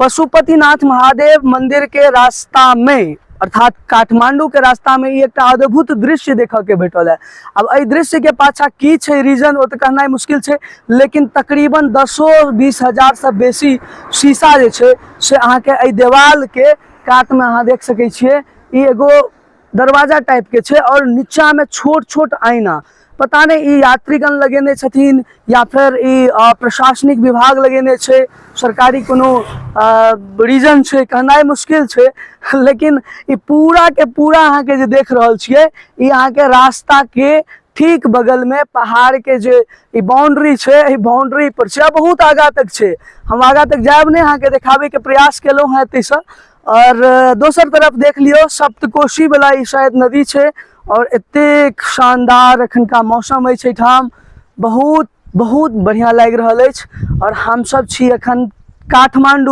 पशुपतिनाथ महादेव मंदिर के रास्ता में, अर्थात काठमांडू के रास्ता में ई एकटा अद्भुत दृश्य देखऽ के भेटल है। अब एहि दृश्य के पाछा की छै रीजन ओ तऽ कहनाइ मुश्किल छै, लेकिन तकरीबन 10-20 हजार से बेसी शीशा जे छै से अहाँके एहि देवाल के कात में अहाँ देख सकै छियै। ई एगो दरवाजा टाइप के छै और नीचा में छोट छोट आईना, पता नहीं ई यात्रीगण लगेने छथिन या फिर ई प्रशासनिक विभाग लगेने छै, सरकारी कोनो रीजन छै, कहनाइ मुश्किल छै। लेकिन ई पूरा के पूरा अहाँके जे देख रहल छियै, ई अहाँके रास्ता के ठीक बगल में पहाड़ के जे ई बाउंड्री छै, एहि बाउंड्री पर छै, बहुत आगा तक छै। हम आगा तक जायब नहि, अहाँके देखाबे के प्रयास केलहुँ हेँ ताहिसँ। और दोसर तरफ देख लियौ, सप्तकोशी वाला ई शायद नदी छै और एतेक शानदार एखनका मौसम अछि एहिठाम, बहुत बहुत बढ़िआँ लागि रहल अछि। और हमसब छी एखन काठमांडू।